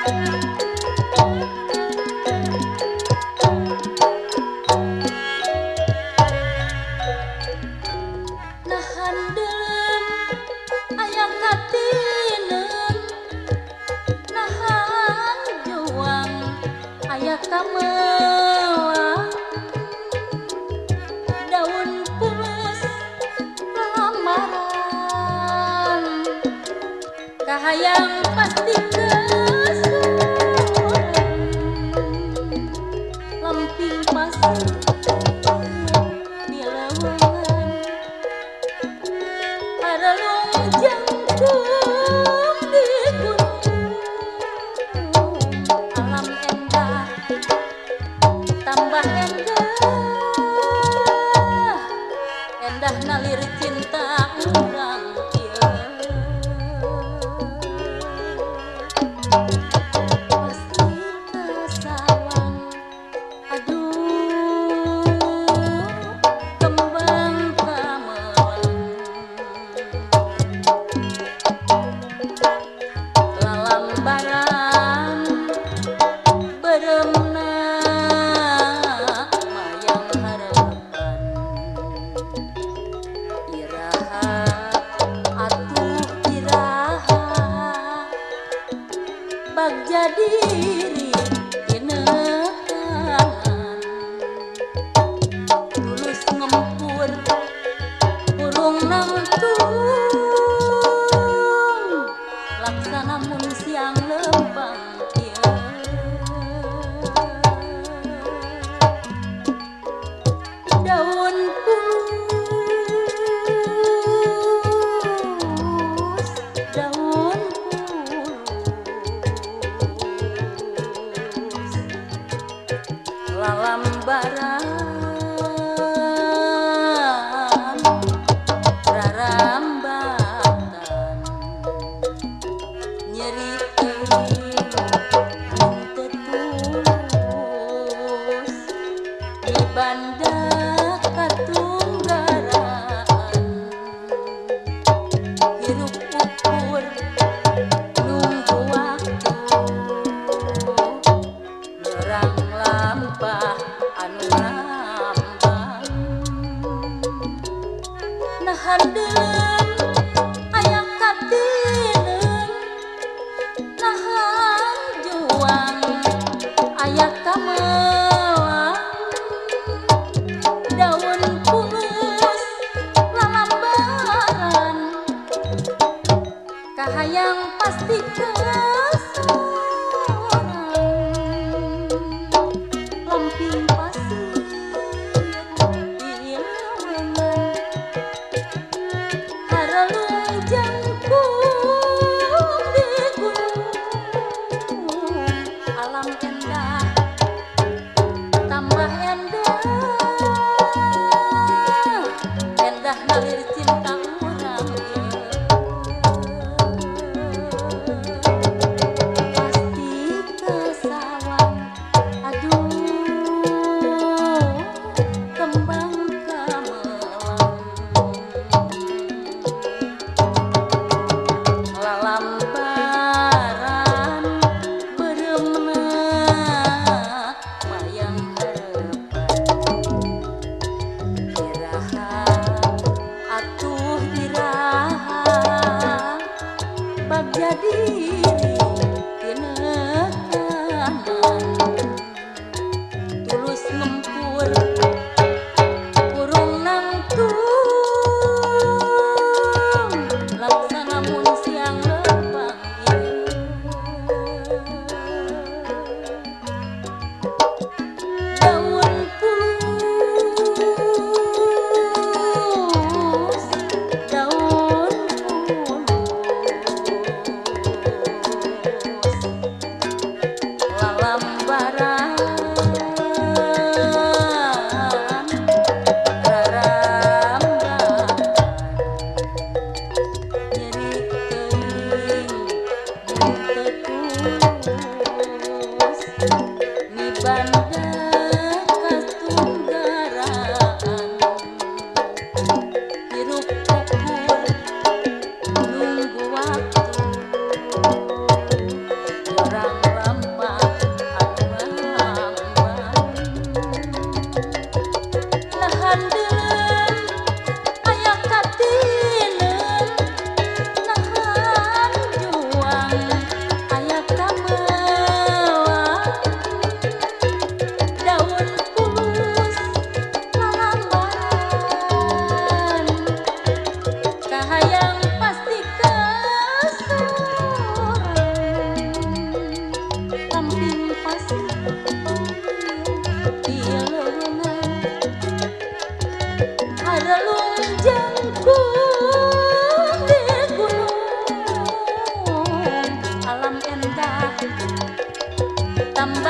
Nahan delem aya katinen, nahan juang aya kamelang, daun pulus lamaran, kahayang pasti kesuran, lemping pasir di leuweungan, harelung jangkung di gunung, alam endah tambah endah, endah nalir cinta urang ieu. Pasti kasawang, aduh kembang kamelang, lalambaran beremna mayang harapan, iraha atuh iraha bagja diri tinekanan, tulus ngempur burung nangtung, laksana mun siang lempang ieu. Daun pulus, daun pulus, lalambaran rarambatan, nyeri teuing mun teu tulus, di banda katunggaraan, hirup ukur nunggu waktu, nyerang lampah anu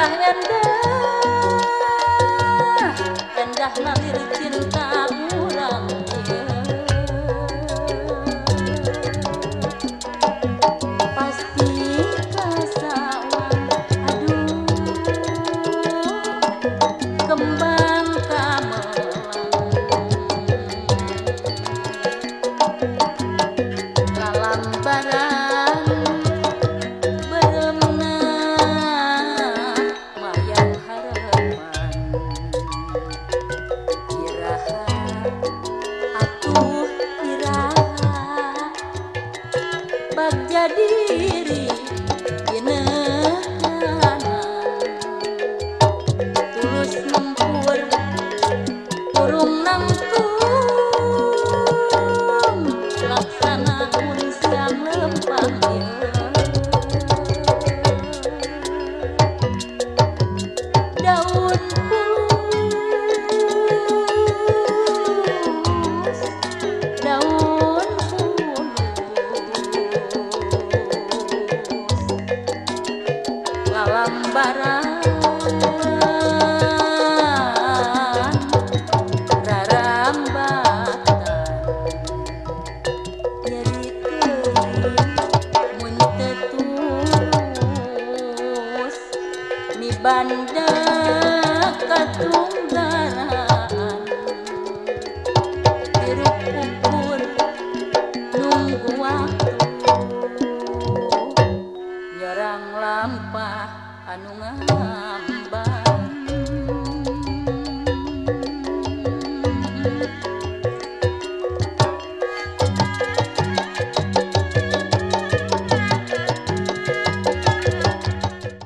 Endah endah endah nalir cinta urang pasti kasawang aduh kembang kamelang lalambaran beremna mayang harapan iraha atuh iraha bagja diri dinekanan tulus nempur urung nangtung laksana mun siang lempang daun pulus daun pulus lalambaran rarambatan nyeri teuing mun teu tulus mibanda katunggaraan hirup ukur.